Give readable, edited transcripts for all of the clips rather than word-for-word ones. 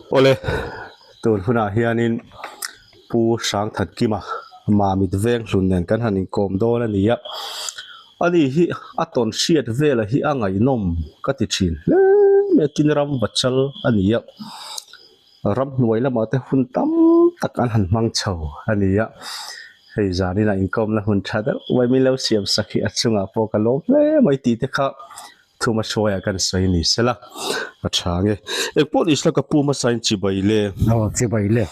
Awle, tun hunah hianin Pu Hrangthatkima Mamit veng hlun nen kan han inkawm dawn a ni a. Ani hi a tawn hriat vela hi a ngaihnawm ka ti thin hle mai a, tin ram vachal a ni a. Ramhnuai lamah te hun tam tak an han hmang chho a ni a, hei zanin a inkawmna hun tha deuh mai min lo siam sak hi a chungah pawh ka lawm hle mai tih te kha thuma hruaiah kan sawi ni sela a tha nge. Engpawh ni sela ka pu hmasain chibai le. Aw chibai le.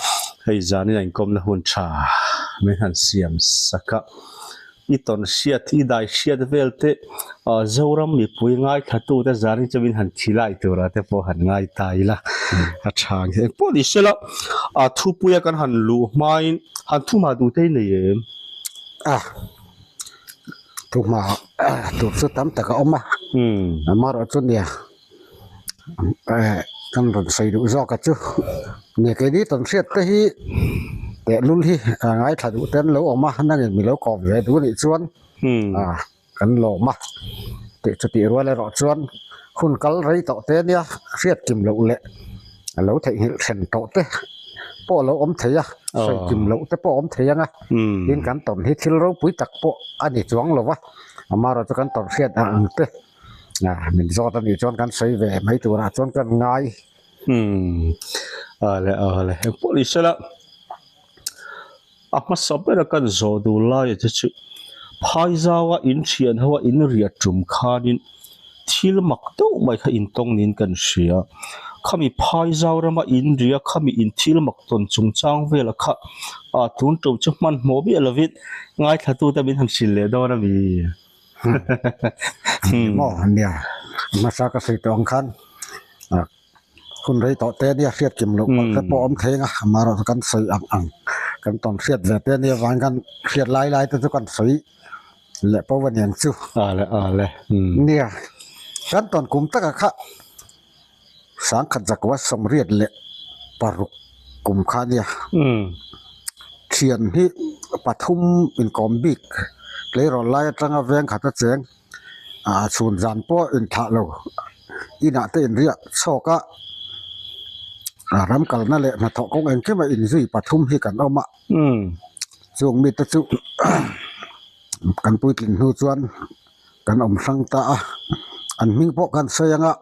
Hei zanin a inkawmna hun tha min han siam sak a. I tawn hriat, i dai hriat vel te Zoram mipui ngaithla te zanin chu min han khilai tura te pawh han ngai ta ila a tha ang. Eng pawh ni sela a thupuia kan han luh hmain han thumah duh te i nei em? A thumah tur chu tam tak a awm a, amaherawhchu nia Kan rawn sawi duh zawk a chu nia keini tawn hriat te hi tehlul hi a ngaithla duh te an lo awm a nangin mi lo kawm ve duh anih chuan ah kan lawm a tih chutih rual erawh chuan hun kal rei tawh te ania hriat kim loh leh a lo theihnghilh then tawh te pawh a lo awm thei a sawi kim loh te pawh a awm thei ang a tin kan tawn hi thil ropui tak pawh a ni chuang lo va amaherawhchu kan tawn hriat ang te. Ah min zawt a nih chuan kan sawi ve mai turah chuan kan ngai. Umm ale ale engpawh ni sela a hmasa bera kan zawh duh laia te chu phaizaua in thian ho a in riah tum khanin thil mak deuh mai kha intawng niin kan hria khami phaizau rama in ria khami in thil mak tawn chungchang vela kha ah tun tum chu hmanhmawh miah lovin ngaithlatute min han hrilh leh dawn a mi. Maw nia hmasa ka sawi tawh ang khan hun rei tawh te nia hriat kim loh palh te pawh awm thei ang a amaherawhchu kan sawi ang ang kan tawn hriat ve te ania vang khan hriat lai lai te chu kan sawi leh pawh a niang chu nia kan tawn kum takah kha sangkhat zakua sawmriat leh paruk kum kha ania thian hi pathum inkawm bik tleirawl lai atanga veng khat a cheng ah chhun zan pawh inthlah lo inah te inriah chhawk a ram kalna leh hnathawh kawng engkim a inzui pathum hi kan awm a chung mite chu kan puitlin hnu chuan kan awm hrang ta a an hming pawh kan sawi ang a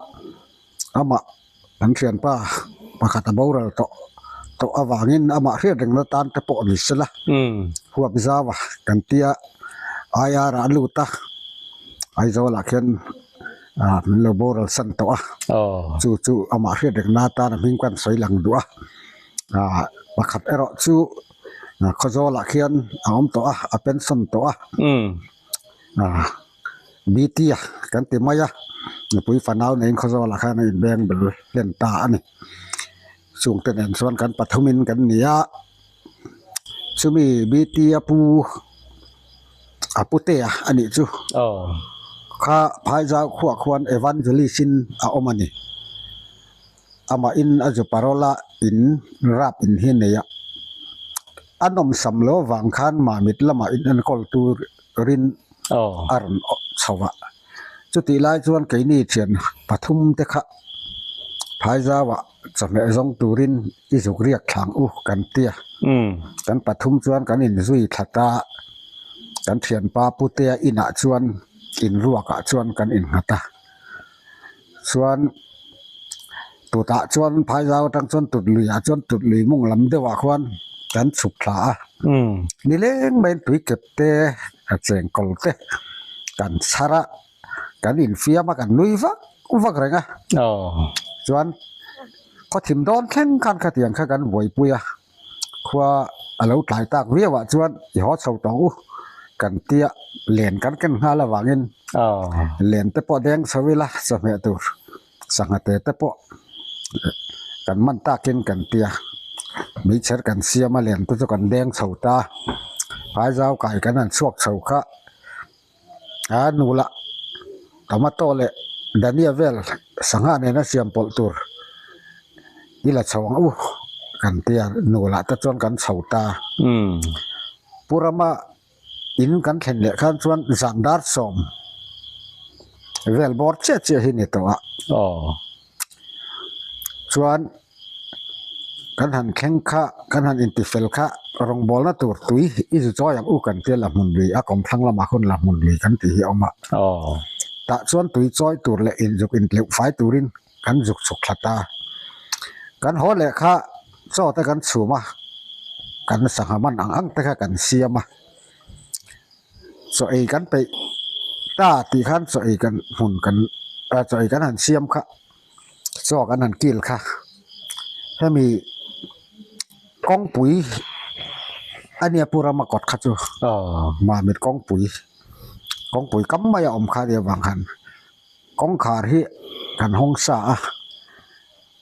amah an thianpa pakhat a boral tawh tawh avangin amah hriat rengna tan te pawh ni sela huap zau a kan tia IR ah a lut a Aizawl ah khian ah min lo boral san tawh a chu chu amah hriat rengna atan a hming kan sawi lang duh a ah pakhat erawh chu Khawzawl ah khian a awm tawh a a pension tawh a. BT a kan ti mai a, nupui fanau neiin Khawzawlah khan a inbeng bel hlen ta a ni. Chungte nen chuan kan pathumin kan ni a, chumi BT a pu a putea a nih chu kha Phaizau khuah khuan Evangelist in a awm a ni. Amah in a zu parol a in rap in hi nei a, a nawmsam lo avang khan Mamit lamah in enkawl tur rin a rawn chho a. Chutih lai chuan keini thian pathum te kha Phaizauah chawhmeh zawng turin i zuk riak thlang u kan ti a. Kan pathum chuan kan inzui thla ta a, kan thianpa Putea inah chuan inruakah chuan kan innghat a. Chuan tutah chuan Phaizau atang chuan tut luiah chuan tut lui mung lam deuhah khuan kan chhuk thla a nileng maiin tui kep te a cheng kawl te kan chhar a kan infiam a kan nui vak vak reng a chuan khawthim dawn thleng khan khatiang kha kan buaipui a. Khua a lo tlai tak viau ah chuan i haw chho tawh u kan tia len kan ken nghal avangin len te pawh deng chho ila chawhmeh tur sangha te te pawh kan man takin kan tia meichher kan siam a len te chu kan deng chho ta phaizau kai kan han chhuak chho kha a nula tomato leh dania vel sangha nena siam pawlh tur i la chho ang u kan tia nula te chuan kan chho ta pu rama in kan thlen leh khan chuan zan dar sawm vel bawr chiah chiah hi ni tawh a chuan. Kan han thleng kha, kan han intifel kha rawngbawlna tur tui i zu chawi ang u kan tia la hmun lui a kawmthlang lamah khawn la hmun lui kan tih hi a awm a. Tah chuan tui chawi tur leh inzuk intleuh fai turin kan zuk chhuk thla ta. Kan haw leh kha chaw te kan chhum a, kan sangha man ang ang te kha kan siam a. Chaw ei kan peih ta tih khan chaw ei kan hmun kan chaw ei kan han siam kha. Chaw kan han kil kha hemi kawngpui a nia pu rama kawt kha chu mamit kawngpui kawngpui kam mai a awm kha nia vang khan kawngkhar hi kan hawng sa a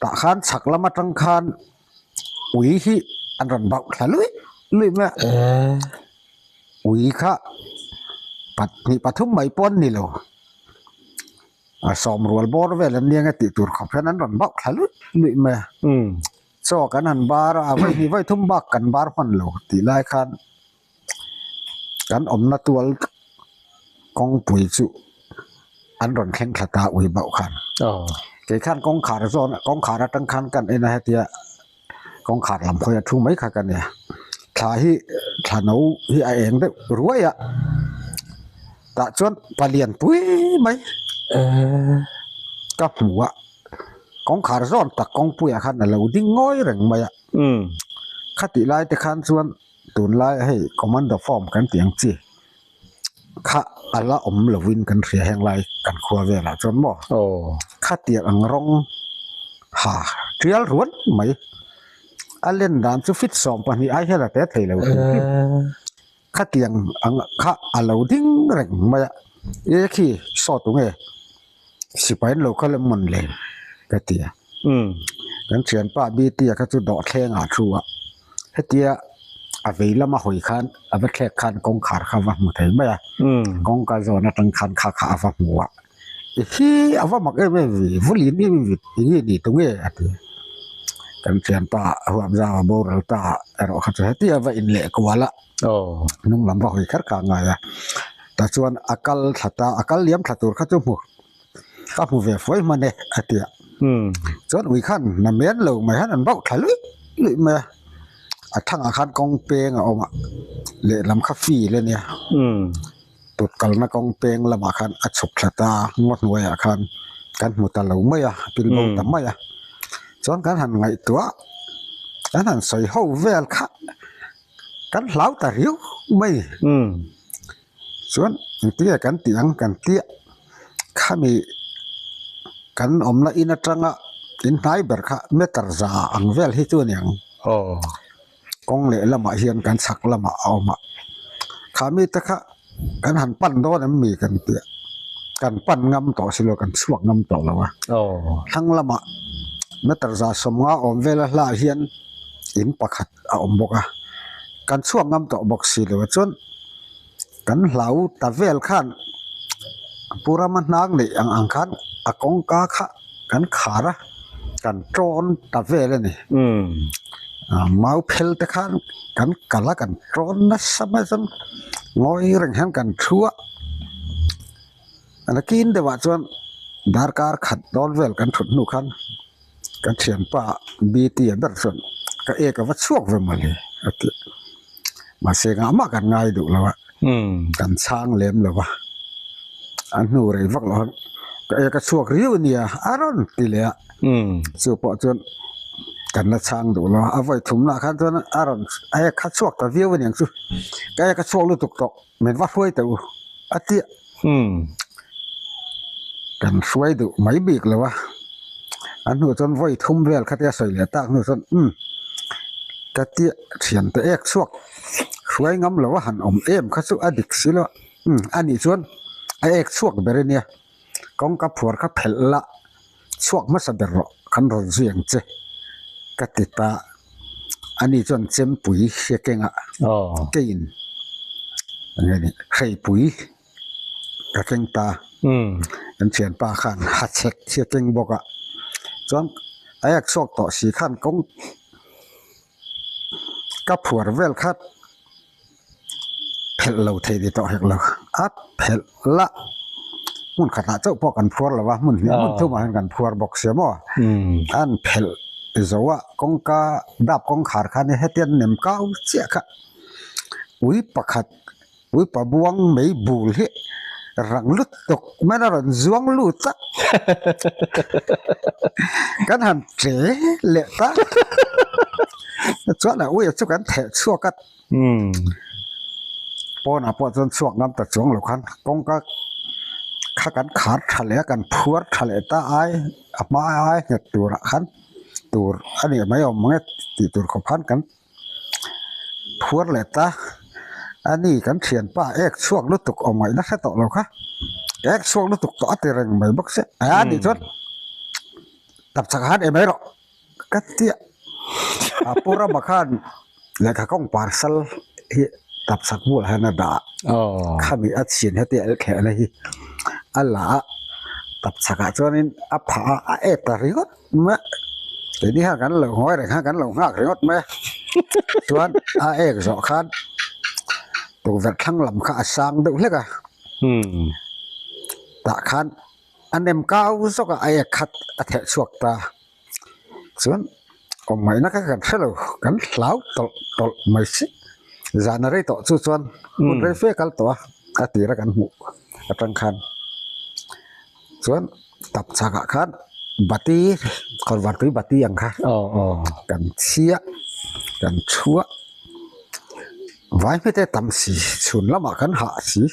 tah khan chhak lam atang khan ui hi an rawn bauh thla luih luih mai a ui kha pahnih pathum mai pawh an ni lo. A sawm rual bawr vel an nia nge tih tur khawp hian an rawn bauh thla luih luih mai a. Chaw kan han bar a, a vawi hnih vawi thum bak kan bar hman lo tih lai khan kan awmna tual kawngpui chu an rawn thleng thla ta ui bauh khan. Kei khan kawngkhar zawn kawngkhar atang khan kan en a hetia kawngkhar lam hawi a thu mai kha ka nia thla hi thla no hi a eng deuh ruai a tah chuan palian pui mai ka hmu a kawngkhar zawn tak kawngpuiah khan a lo ding ngawi reng mai a khatih lai te khan chuan tunlai hei commando form kan tih ang chi kha a la awm lovin kan hria heng lai kan khua velah chuan maw khatiang ang rawng ha tial ruan mai a len dan chu fit 12 ai hian a te thei lo hrim hrim khatiang ang kha a lo ding reng mai a e khi saw tu nge sipai an lo kal em mawn le ka ti a kan thianpa Bta kha chu dawhthleng ah thu a hetia a vei lama hawi khan a va thlek khan kawngkhar kha a va hmu thei mai a kawngka zawn atang khan kha kha a va hmu a i hi a va mak em em ve vawlin em em ve enge ni tunge a ti a kan thianpa huam zau a boral ta erawh kha chu hetia va inleh kual a hnung lam va hawi kher kha a ngai a tah chuan a kal thla ta a kal liam thla tur kha chu hmu ka hmu ve fuai hman e a ti a chuan ui khan na men lo mai hian an bauh thla luih luih mai a a thangah khan kawng peng a awm a lehlam kha fil a nia tut kalna kawng peng lamah khan a chhuk thla ta a ngaw hnuaiah khan kan hmu ta lo mai a pil bo ta mai a chuan kan han ngaihtuah kan han sawi ho vel kha kan hlau ta riau mai Chuan engtinge kan tih ang kan tia khami kan awmna in atanga in hnai ber kha meter za ang vel hi chu a ni ang. Kawng leh lamah hian kan chhak lamah a awm a, khami te kha kan han pan dawn em mi kan tia kan pan ngam tawh si lo kan chhuak ngam tawh lo a. Thlang lamah meter za 50 awm vela hlahah hian in pakhat a awm bawk a, kan chhuak ngam tawh bawk si lo a chuan kan hlau ta vel khan Pu Rama hnang neih ang ang khan a kawngka kha kan khar a kan tawn ta vel a ni mau phel te khan kan kal a kan tawn nasa mai chuan ngawi reng hian kan thu a nakin deuhah chuan darkar khat dawn vel kan thut hnu khan. Ka thianpa BT a ber chuan ka ek a va chhuak ve mawle a ti. Mahse ngahmah kan ngai duh lo a, kan chhang lem lo va. A hnu rei vak loh khan ka ek a chhuak riau a nia a rawn ti leh a. Chu pawh chuan kan la chhang duh lo a, a vawi thumnaah khan chuan a rawn a ek kha chhuak ta viau a niang chu. Ka ek a chhuak lutuk tawh. Min va hruai teh u a tia. Kan hruai duh mai bik lo a. A hnu chuan vawi thum vel kha tia sawi leh tak hnu chuan umm ka tia thian te ek chhuak hruai ngam lo a han awm em kha chu a dik si lo a. Umm a nih chuan a ek chhuak ber a nia. Kawngka phuar kha phelh la chhuak hmasa ber rawh kan rawn zui ang che ka ti ta ani chuan chempui hria keng a keiin hreipui ka keng ta kan thianpa khan hachhek hi a keng bawk a chuan a ek chhuak tawh si khan kawng ka phuar vel kha. Phelh lo thei ni tawh hek lo. A phelh la hmun khatah chauh pawh kan phuar lo va, hmun hnih hmun thumah hian kan phuar bawk sia maw? An phelh. zo a, kawngka dap kawngkhar kha nia hetian nem kau chiah kha ui pakhat ui pa buang mei bul hi rang lutuk mai a rawn zuang lut a, kan han che leh ta chuan a ui a chu kan theh chhuak a. Pawnah pawh chuan chhuak ngam ta chuang lo khan kawngka kha kan khar tha leh a kan phuar tha leh ta ai a hma ai nghet turah khan tur a nih mai awm ang e tih tur khawp khan kan phuar leh ta a ni kan thianpa ek chhuak lutuk awm ngaihna hre tawh lo kha ek chhuak lutuk tawh a ti reng mai bawk se a nih chuan tapchhak han ei mai rawh. Ka tia a pu rama khan lehkha kawng parcel hi tapchhak bulah hian a dah a khami a chhin hetia el khelhna hi a la a tapchhakah chuanin a phah a a et ta ringawt mai a keini hian kan lo ngawi reng khan kan lo nghak ringawt mai a chuan a ek zawh khan tukverh thlang lam kha a sang deuh hlek a tah khan A nem kau zawk a, a ek khat a theh chhuak ta. Chuan awm ngaihna kha kan hre lo, kan hlau tawlh tawlh mai si. Zan a rei tawh chu chuan hun rei fe kal tawh a, a tira kan hmuh atang khan. Chuan tap chhakah khan bati, kawrvar tui bati ang kha kan chhia, kan chhuah. Vai hmete tam si, chhun lamah kan hah si,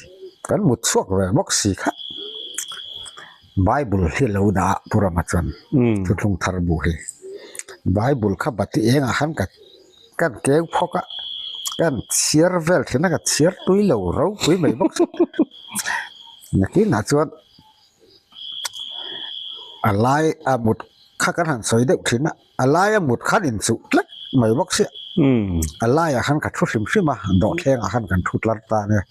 kan mut chhuak ve bawk si kha. Bible hi lo dah a Pu Rama chuan thuthlung thar bu hi. Bible kha bati engah khan ka kan keu phawk a, kan chhiar vel thin a, ka chhiar tui lo ropui mai bawk si. Nakinah chuan a lai a mut kha kan han sawi deuh thin a. A laia mut khan inchuh tlat mai bawk sia. A laiah khan ka thu hrim hrim a, dawhthlengah khan kan thu tlar ta nia.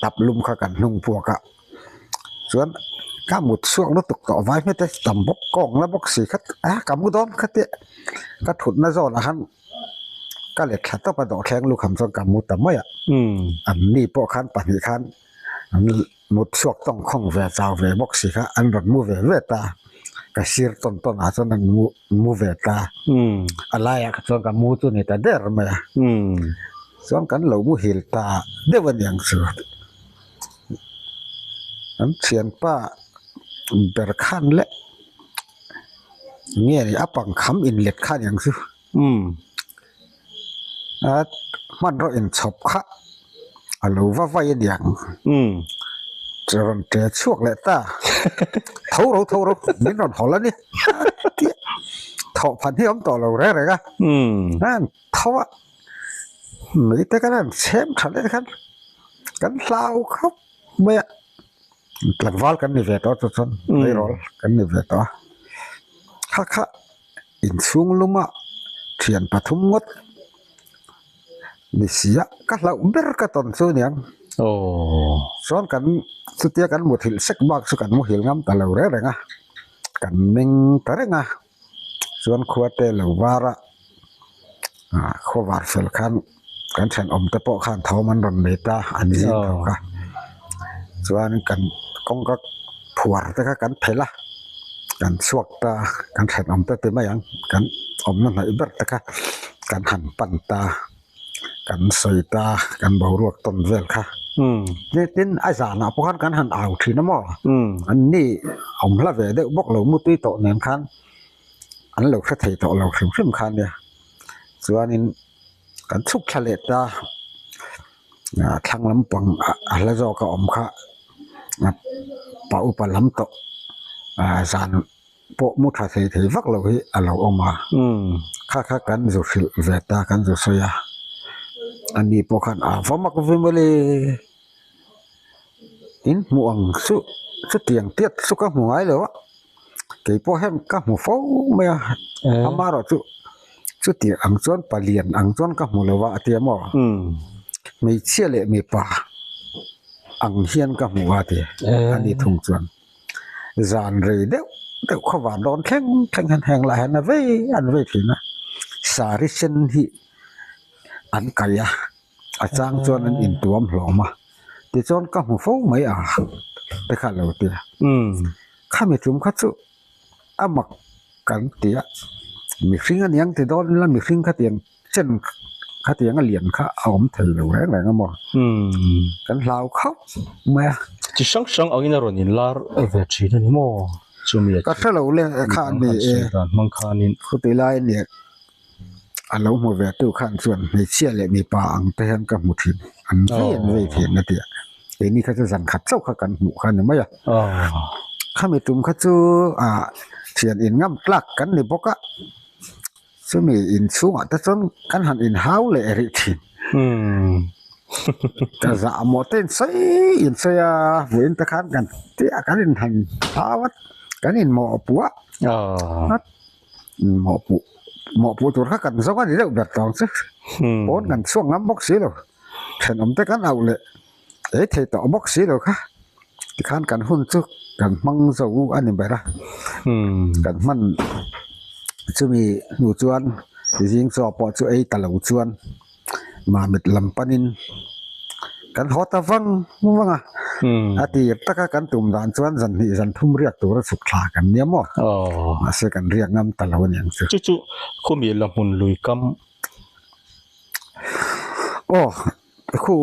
Tap lum kha kan hnung puak a, chuan ka mut chhuak lutuk tawh vai hmete tam bawk kawng la bawk si kha a ka mu dawn kha tih ka thutna zawnah khan ka let thla tawp a dawhthleng lukham chuan ka mu ta mai a. Anni pawh khan pahnih khan an Mut chhuak tawng khawng ve chau ve bawk si kha an rawn mu ve ve ta, ka sir tawn tawn ah chuan an mu mu ve ta, a laiah kha chuan ka mu chu ni ta der mai a, chuan kan lo muhil ta deuh a niang chu, an thianpa ber khan leh nge ni a pangkham inlet kha niang chu. Umm. A hmanraw inchhawp kha a lo va vai aniang. Umm. Rawn ṭe chhuak leh ta. Tho ro tho ro min rawn hawl a ni. Thawh phan hi a awm tawh lo reng reng a. Umm. Tho a mei te khan a rawn chhem tha leh khan kan hlau khawp mai a. Tlangval kan ni ve tawh chu chuan tleirawl kan ni ve tawh a. Kha kha. Inchhung luma thian pathum ngawt ni sia ka hlauh ber ka tawn chu aniang. Chuan kan chutia kan muthilh sek bak chu kan muhil ngam ta lo reng reng a, kan meng ta reng a, chuan khua te lo var a, khua var fel khan kan thenawm te pawh khan thawm an rawn nei ta an zing tho kha chuan kan kawngka phuar te kha kan phelh a kan chhuak ta kan thenawm te ti mai ang kan awmna hnaih ber te kha kan han pan ta kan sawi ta kan boruak tawn vel kha tin a zanah pawh khan kan han au thin a maw an ni awm hla ve deuh bawk lo mutui tawh nen khan an lo hre thei tawh lo hrim hrim kha ania chuanin. Kan chhuk thla leh ta ah thlang lampang a hla zawk a awm kha pa upa lam tawh ah zan pawh mu tha thei thei vak lo hi a lo awm a kha kha kan zu hrilh ve ta kan zu sawi a ani pawh khan a va mak ve mawle in hmuh ang chu chutiang tiat chu ka hmu ngai lo a. Kei pawh hian ka hmu fo mai a, amaherawhchu chutiang ang chuan palian ang chuan ka hmu lo a a ti a maw? Hmeichhia leh mipa ang hian ka hmu a ti a ni thung chuan zan rei deuh deuh khawvar dawn thleng thleng hian heng lah hian a vei an vei thin a, sari sen hi an kaih a. A chang chuan an intuam hlawm a, tichuan ka hmu fo mai a te kha lo ti a. Khami tum kha chu A mak kan ti a, mihring a niang ti dawn ila mihring khatiang chen khatiang a lian kha a awm thei lo reng reng a maw? Kan hlau khauh mai a. Chi hrang hrang angin a rawn inlar ve thin a ni maw? Chumi a Ka hre lo le kha a ni e. Dan hmang khanin. Khutih lai a nia a lo hmu ve tu khan chuan hmeichhia leh mipa ang te hian ka hmu thin an vei an vei thin a ti a. Keini kha chu zan khat chauh kha kan hmuh kha a ni mai a. Khami tum kha chu ah thian in ngam tlak kan ni bawk a. Chumi inchhungah te chuan kan han inhau leh rih thin. Ka zah mawh te insawi insawi a, vawiin te khan kan tia kan inhan hau a, kan inmawhpuh a. Mawhpuh mawhpuh tur kha kan zawng a ni deuh ber tawng chu. Pawn kan chhuak ngam bawk si lo. Thenawm te kan auh leh ei thei tawh bawk si lo kha. Tikhan kan hun chu kan hmang zo a ni ber a. Kan hman chumi hnu chuan zing chaw pawh chu ei ta lo chuan Mamit lam panin kan haw ta vang vang a. A tir taka kan tum dan chuan zan hnih zan thum riak tura chhuk thla kan nia maw? Mahse kan riak ngam ta lo a ni ang chu. Chu chu khumi la hmun lui kam. Aw khu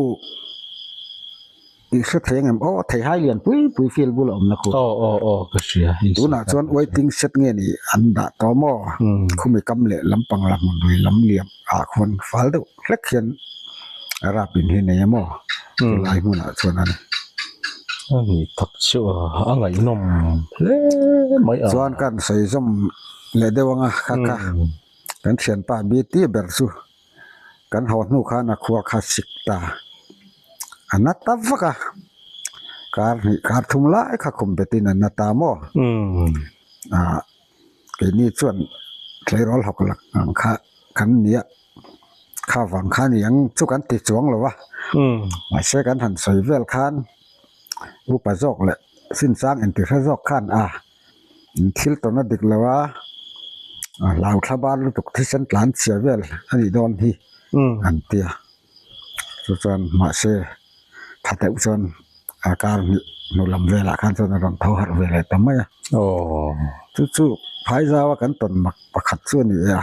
i hre thei angem aw theihai lian pui pui field bula awmna khu. Aw aw aw ka hria. Tunah chuan waiting shed nge ni an dah tawh maw? Khumi kam leh lampang la hmun lui lam liam ah khuan fal deuh hlek hian rap in hi nei a maw? Chulai hmunah chuan a ni. A ni tak chu a a ngaihnawm hle mai a. Chuan kan sawi zawm leh deuh anga kha kha. Kan thianpa BT ber chu kan haw hnu khan a khua kha sik ta a na ta vak a, kar hnih kar thum lai kha khum betin a na ta maw? Ah keini chuan tleirawl hawk lak ang kha kan nia kha vang kha ni ang chu kan ti chuang lo a, mahse kan han sawi vel khan upa zawk leh sinchang intihre zawk khan a. Thil tawna dik lo a, a hlau thla bar lutuk thisen tlan chhia vel a nih dawn hi an ti a. Chu chuan mahse tha deuh chuan a kar hnih hnu lam velah khan chuan a rawn tho harh ve leh ta mai a. Chu chu phaizaua kan tawn mak pakhat chu a ni e a.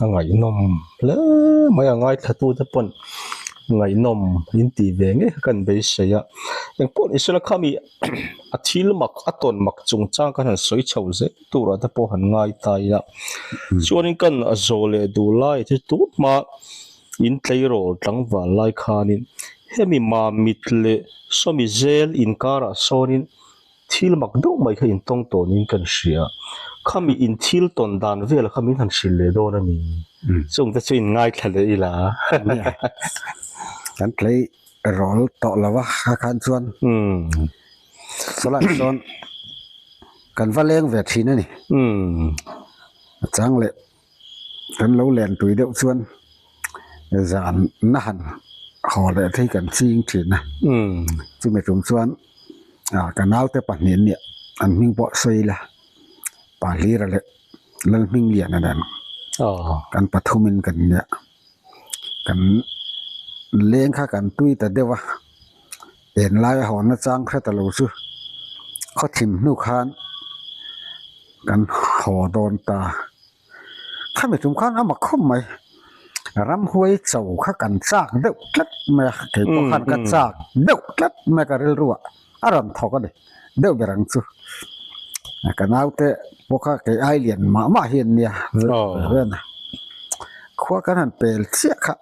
A ngaihnawm hle mai a, ngaithlatute pawn ngaihnawm in tih ve ngei kha kan beisei a. Engpawh ni sela khami A thil mak, a tawn mak chungchang kan han sawi chho zel turah te pawh han ngai ta ila. Chuanin kan zawh leh duh lai te tun hma in tleirawl tlangval lai khanin hemi Mamit leh Sawmi zel inkarah sawnin thil mak deuh mai kha intawng tawnin kan hria. Khami in thil tawn dan vel kha min han hrilh leh dawn a ni. Chung te chu in ngaithla leh ila. Kan tlei rawl tawh lo a kha khan chuan chulai sawn kan va leng ve thin a ni. A chang leh kan lo len tui deuh chuan zan na han haw leh te hi kan ching thin a. Chumi tum chuan ka naute pahnih nia an hming pawh sawi ila Pahlira leh Lalhmingliana nen kan pathumin kan nia. Kan leng kha kan tui ta deuh a, enlai a hawnna chang hre ta lo chu khaw thim hnu khan kan haw dawn ta. Khami tum khan a mak khawp mai, ramhuai cho kha kan chak deuh tlat mai a, kei pawh khan ka chak deuh tlat mai a ka rilru ah a rawn thawk a ni deuh ber ang chu. Ka naute pawh kha kei ai lian mah mah hi an nia khua kan han pel chiah kha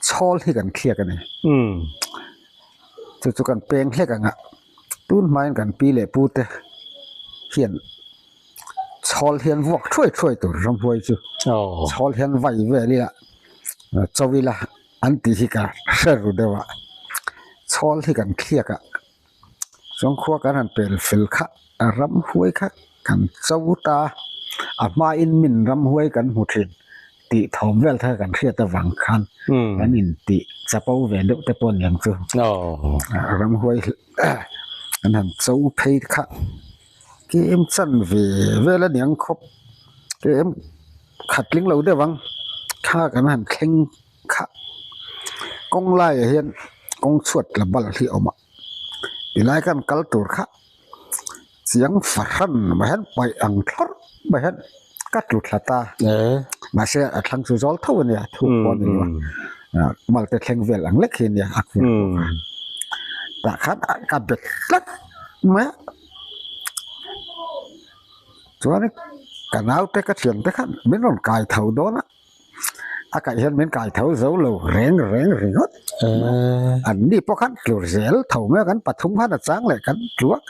chhawl hi kan thliak a ni. Chu chu kan peng hlek ang a tun hmain kan pi leh pu te hian chhawl hian vuak thuai thuai tur ramhuai chu chhawl hian vai vel ila chaw ila an tih hi ka hre ru deuh a chhawl hi kan thliak a. Chuan khua kan han pel fel kha ramhuai kha kan cho ta a hmain min ramhuai kan hmu thin tih thawm vel kha kan hriat avang khan kan in tih chapo ve deuh te pawh aniang chu ramhuai kan han cho phei kha kem chan ve vel aniang khawp kem khat tling lo deuh ang kha kan han thleng kha kawng laiah hian kawng chhuat la bal hi a awm a. Tilai kan kal tur kha. Chiang fahran mai hian paih ang thlawrh mai hian ka tlu thla ta. Mahse a thlang chu zawl tho a nia, thuk pawh a ni lo a, malte thleng vel ang lek hi a nia a khuar pawh kha. Tah khan ka bet tlat mai a, chuan ka naute ka thiante khan min rawn kai tho dawn a. A kaih hian min kai tho zo lo reng reng ringawt. An ni pawh khan tlur zel tho mai a, kan pathum khan a chang leh kan tluak.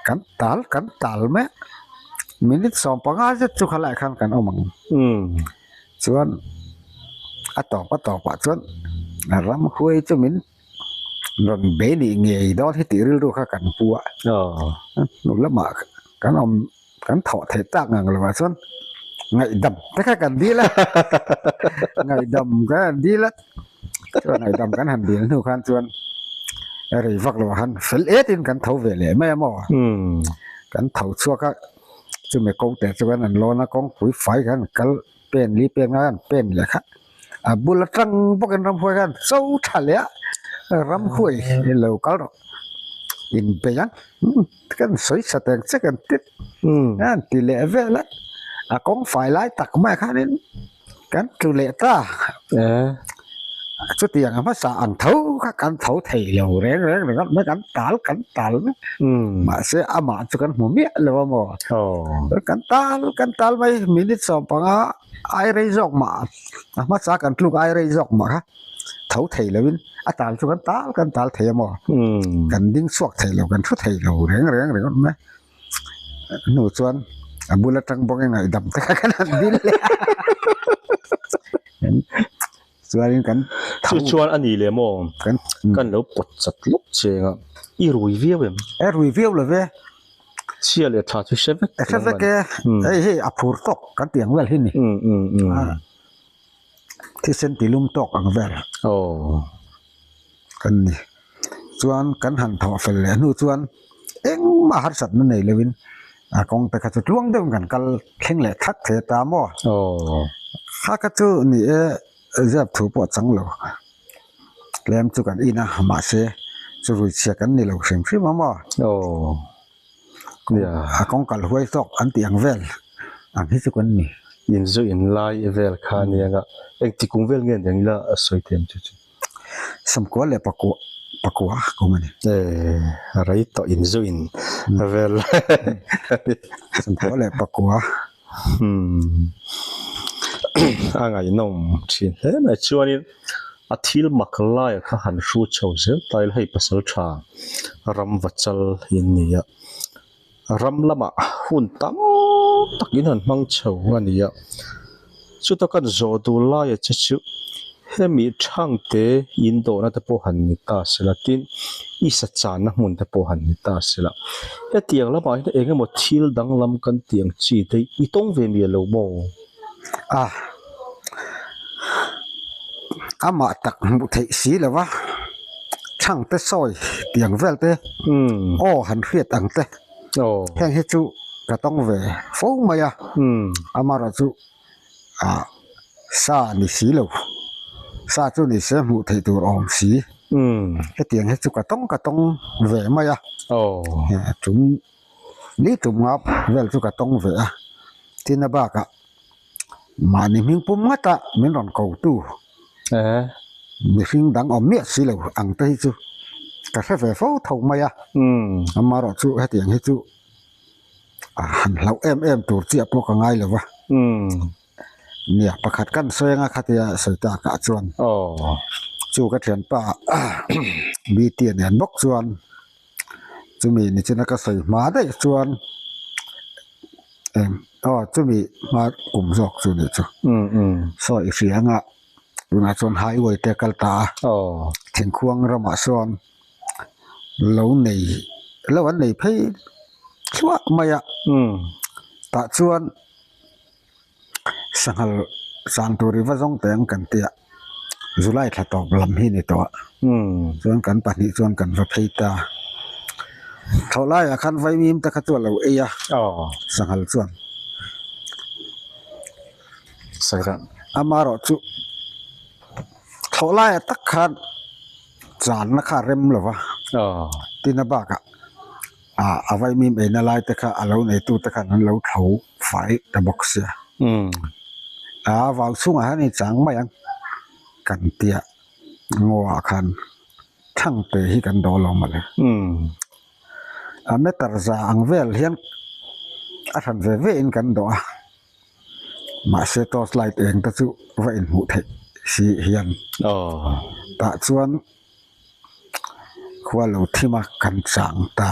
Kan tal kan tal mai a, minute 15 zet chu khalaiah khan kan awm ang. Chuan a tawp a tawpah chuan ramhuai chu min rawn bei nih ngei dawn hi tih rilru kha kan pu a. Hnu lamah kan awm. Kan thawh theih tak ngang lo ah chuan ngaihdam te kha kan dil a, ngaihdam kan han dil a, chuan ngaihdam kan han dil hnu khan chuan rei vak lo ah khan fel et in kan tho ve leh mai a maw, kan tho chhuak a, chumi ko te chu kan han lawn a, kawngpui fai khan kal pen li pen nga khan pen leh kha a bul atang bawkin ramhuai khan cho tha leh a, ramhuai lo kal rawh inbei ang. Kan sawi sa teng che kan tit an ti leh vel a, a kawng fai lai tak mai khanin kan tlu leh ta. Chutiang a hmasa ang tho kha kan tho thei lo reng reng ringawt mai, kan tal kan tal mai. Mahse amah chu kan hmu miah lo a maw. Kan tal kan tal mai minute 15 ai rei zawk mah a hmasa kan tluk ai rei zawk mah kha. Tho thei loin a tal chu kan tal kan tal thei a maw? Kan ding chhuak thei lo, kan thu thei lo reng reng ringawt mai. Hnu chuan a bul atang bawk in ngaihdam te kha kan han dil leh a. Chuanin kan tho. Chu chuan a ni leh maw? Kan lo pawt chat lawk cheng a, i rui viau em? E rui viau lo ve. Chhia leh tha chu hre vek. Hre vek e, hei hei a phur tawk kan tih ang vel hi ni. Thisen tilum tawk ang vel kan ni. Chuan kan han thawh fel leh hnu chuan engmah harsatna nei loin a kawng te kha chu tluang deuhin kan kal thleng leh thak thei ta maw? Kha kha chu ni e zep thu pawh a chang lo. Tlem chu kan in a mahse chu ruichhia kan ni lo hrim hrim a maw? A kawng kal huai tawk an tih ang vel ang hi chu kan ni. In zu in lai vel kha a nia nga engti kum vel nge eng ila a sawi thiam chu chu. Samkua leh pakua pakua kum a ni. Eh rei tawh in zu in vel. Samkua leh pakua. Umm a ngaihnawm thin hle mai chuanin a thil mak laia kha han hru chho zel ta ila hei pasal tha ram va chal hi an ni a, ram lamah hun tam tak in han hmang chho a ni a, chuta kan zawh duh laia che chu hemi thangte in dawhna te pawh han ni ta sela tin i sa channa hmun te pawh han ni ta sela hetiang lamah hian eng emaw thil danglam kan tih ang chi te i tawng ve miah lo maw? A amah tak hmuh theih si lo va thangte sawi tiang vel te aw han hriat ang te heng hi chu ka tawng ve fo mai a amaherawhchu Ah sa ni si lo, sa chu ni se hmuh theih tur awm si. Hetiang hi chu ka tawng ka tawng ve mai a, tum ni tum nga vel chu ka tawng ve a, tin a bakah mahni hming pum ngata min rawn ko tu mihring dang awm miah si lo ang te hi chu ka hre ve fo tho mai a, amaherawh chu hetiang hi chu. A han hlauh em em tur chiah pawh ka ngai lo va. Nia, pakhat kan sawi anga khatia sawi takah chuan chu ka thianpa Bta nen bawk chuan chumi nichina ka sawi hma daih chuan eng aw chumi hma kum zawk chu nih chu. Saw i hria anga tunah chuan highway te a kal ta a, thingkhuang ramah sawn. Lo nei lo an nei phei thluah mai a tah chuan sanghal sang tur i va zawng teh ang kan tia July thla tawp lam hi ni tawh a chuan kan pahnih chuan kan va phei ta thlawh laiah khan vaimim te kha chu a lo ei a sanghal chuan amaherawhchu thlawh laiah tak khan. Channa kha a rem lo va, tin a bakah A vaimim eina lai te kha a lo neitu te khan an lo thlo fai ta bawk sia. A vau chhungah hian i chang mai ang kan tia ngaw ah khan thangte hi kan dawl lo mawle. A meter za ang vel hian a hran ve ve in kan dawh a, mahse torch light eng te chu va inhmuh theih si hian tah chuan khua lo thim a kan chang ta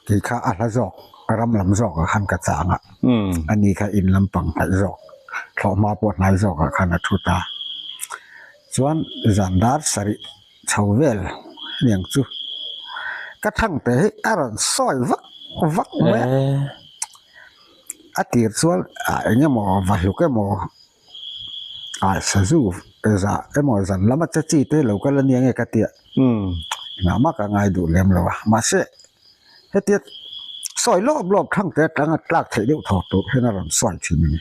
kei kha a hla zawk ram lam zawk ah khan ka chang a ani kha in lampang hnaih zawk thlawhhma pawh hnai zawk ah khan a thu ta chuan zan dar sarih chho vel aniang chu ka thang te hi a rawn sawi vak vak mai a a tir chuan ah eng emaw va hluk emaw ah sazu zah emaw zan lama che chi te lo kal ania nge ka tia engah mah ka ngai duh lem lo a mahse hetia sawi lawp lawp thang te atanga tlak theih deuh thawk tur hian a rawn sawi thin a ni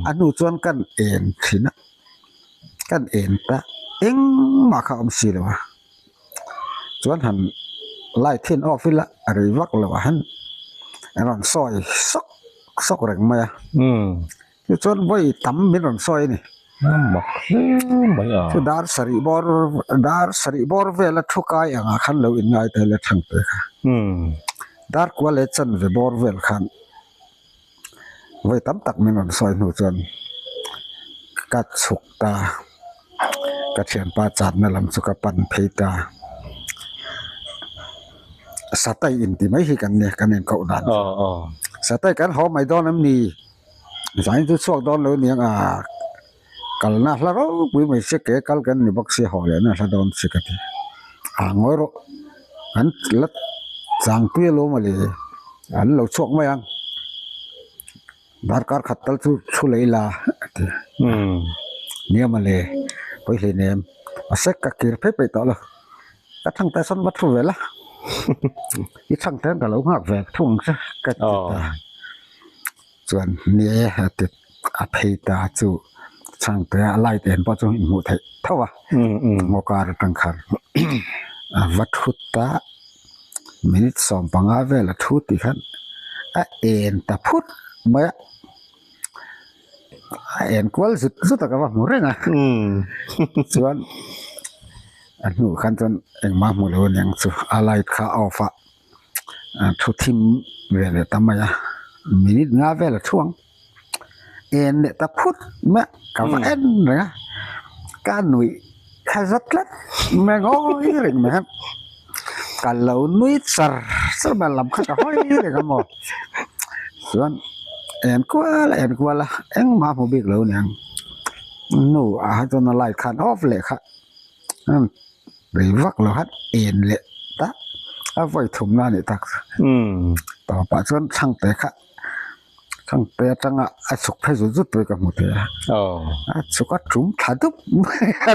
a hnu chuan kan en thin a. Kan en ta engmah kha a awm si lo a, chuan han light hi an off ila a rei vak lo a han rawn sawi sawk sawk reng mai a, tichuan vawi tam min rawn sawi a ni. Chu dar sarih bawr dar sarih bawr vela thu kai angah khan lo inngai ta ila thangte kha dar kual leh chanve bawr vel khan. Vawi tam tak min rawn sawi hnu chuan ka chhuk ta, ka thianpa chatna lam chu ka pan phei ta. Satai inti mai hi kan nia kan inkoh dan chu. Satai kan haw mai dawn em ni? Zain chu chhuak dawn lo aniang a, kalna hla ropui mai sia ke kal kan ni bawk sia haw lehna hla dawn si ka ti. A ngawi rawh an la changpui alawm a le. An lo chhuak mai ang, darkar khat tal chu thu lei la a ti. Nia mawle, pawi hlei nem, a sek ka kir phei peih tawh lo, ka thang te sawn va thu ve la, i thang te ka lo nghak ve thung ang che ka ti ta. Chuan ni e a ti a phei ta chu chhang te a light en pawh chu inhmuh theih tho a, ngaw kar atang khan a va thut ta. Minute 15 vel a thu tih khan a en ta phut mai a, a en kual zut zut a ka va hmu reng a chuan a hnuh khan chuan engmah hmu lo aniang chu a light kha a off a thu thim ve leh ta mai a minute nga vel a thu ang en leh ta phut mai a ka va en reng a ka nuih kha zat tlat mai ngawi reng mai a ka lo nui char char mai a lam kha ka hawi reng a maw chuan en kual a en kual a engmah a hmu bik lo aniang nu ah kha chuan a light khan off leh kha rei vak lo khan en leh ta a vawi thumna a nih tak chu tawpah chuan thangte kha. Thangte atanga a chhuk phei zut zut pawh ka hmu thei a, a chhuk a tum thla dup mai a,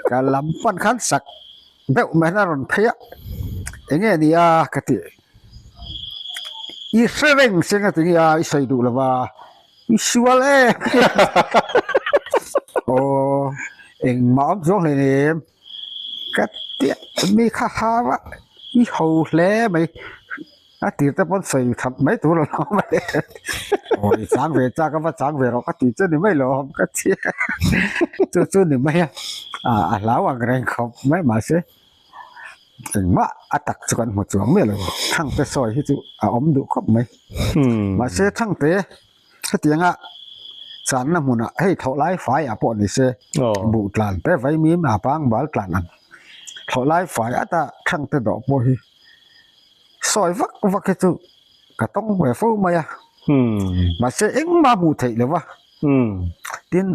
ka lam pan khan sak deuh mai hian a rawn phei a, eng nge ni a ka ti, i hre reng che nga tinge a i sawi duh lo va, i sual em aw engmah awm chuang hleinem. Ka tia mi kha hau a, i ho hle mai, a tir te pawn sawi that mai tur a lo awm a le. Aw i chang ve chak a va chang ve rawh ka tih chu ni mai lo awm ka tia chu chu ni mai a, a hlau ang reng khawp mai mahse engmah a tak chu kan hmu chuang miah lo, Thangte sawi hi chu a awm duh khawp mai mahse Thangte. Hetianga channa hmunah hei thlawh lai fai ah pawh ni se buh tlan te vaimim a pangbal tlan ang thlawh lai fai ata thlang te dawh pawh hi sawi vak vak hi chu ka tawng ve fo mai a mahse engmah hmuh theih lo va tin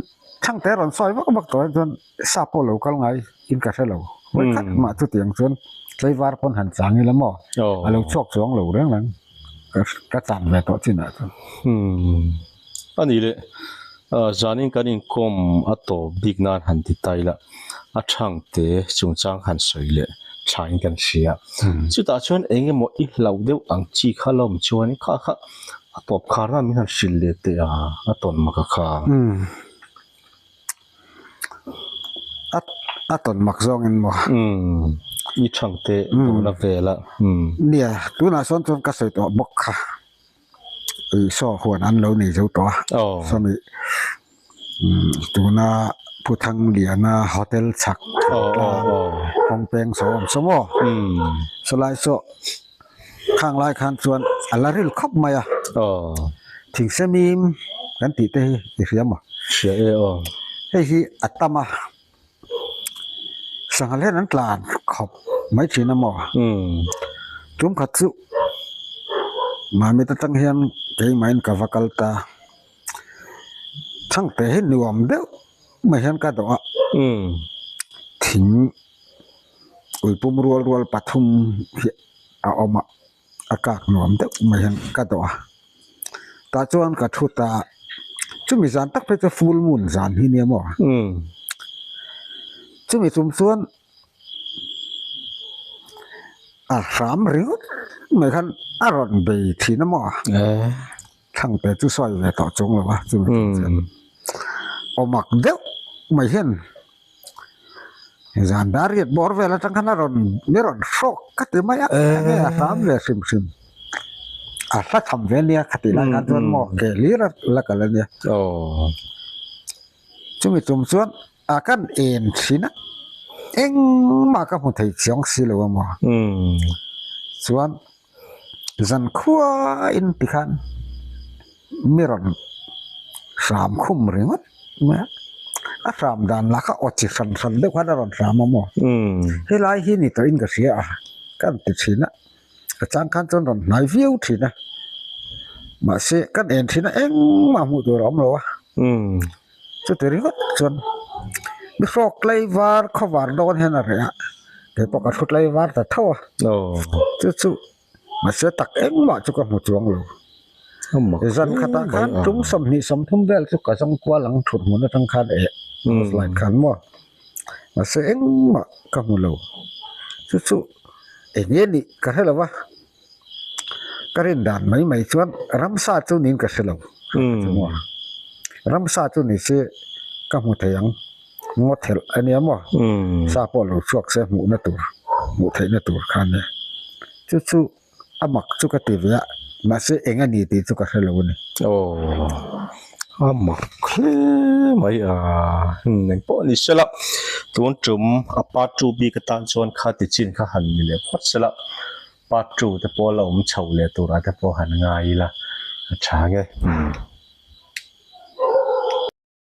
thlang te rawn sawi vak vak tawh ah chuan sa pawh lo kal ngai in ka hre lo vawikhat mah chutiang chuan tlaivar pawn han chang ila maw a lo chhuak chuang lo reng reng. Ka chan ve tawh chin ah chuan. Umm a nih leh zanin kan inkawm a tawp bik nan han ti ta ila a thangte chungchang han sawi leh thain kan hria. Chutah chuan eng emaw i hlauh deuh ang chi kha la awm chuan kha kha a tawp khar nan min han hrilh leh teh a, a tawn mak a kha. Umm a tawn mak zawngin maw. Umm. I thangte tawhna vel a. Nia, tunah sawn chuan ka sawi tawh bawk kha. Saw huan an lo nei zo tawh a. Sawmi tuna Pu Thangliana hotel chhak tlang kawng peng saw awm saw maw? Sawlai saw khang lai khan chuan a la ril khawp mai a. Thingsemim kan tih te hi i hria maw? Hria e aw. Hei hi a tam a. Sanghal hian an tlan khawp mai thin a maw? Tum khat chu Mamit atang hian keimah in ka va kal ta. Thangte hi nuam deuh mai hian ka dawh a. Thing uipum rual rual pathum hi a awm a, a kak nuam deuh mai hian ka dawh a. Tah chuan ka thu ta a, chumi zan tak phei chu full moon zan hi nia maw? Chumi tum chuan a hram ringawt mai khan a rawn bei thin a maw? Thangte chu sawi ve tawh chung lo a, chumi tum chuan awmak deuh mai hian. Zan dar riat bawr vel atang khan a rawn mi rawn hrawk ka ti mai a enge a hram ve hrim hrim a hla tham ve nia khatih lai khan chuan maw ke hlir a la kal a nia chumi tum chuan a kan en thin a engmah ka hmu thei chiang si lo a maw chuan zan khuain tikhan mi rawn hram khum ringawt mai a, a hram dan lah kha aw chi hran hran deuh khan a rawn hram a maw helai hi ni tawhin ka hria a ka rawn ti thin a ka chang khan chuan rawn hnai viau thin a mahse kan en thin a engmah hmuh tur a awm lo a chuti ringawt chuan mi hrawk tlei var khawvar dawn hian a reh a keipawh ka thu tlei var ta tho a chu chu. Mahse tak engmah chu ka hmu chuang lo. Zan khatah khan tum 20 30 vel chu ka zawng kual ang thut hmun atang khan eh slide khan maw. Mahse engmah ka hmu lo. Chu chu eng nge nih ka hre lo va. Ka rin dan mai mai chuan ramsa chu niin ka hre lo. Ramsa chu ni se ka hmu thei ang. Ngaw thelh a nia maw? Sa pawh lo chhuak se hmuhna tur, hmuh theihna tur kha a nia. Chu chu a mak chu ka ti ve a, mahse eng a ni tih chu ka hre lo a ni. Aw, a mak hle mai a, eng pawh ni sela, tun tum a part two bik atan chuan kha ti chin kha han ni leh phawt sela, part two te pawh la awm chho leh turah te pawh han ngai ila a tha nge.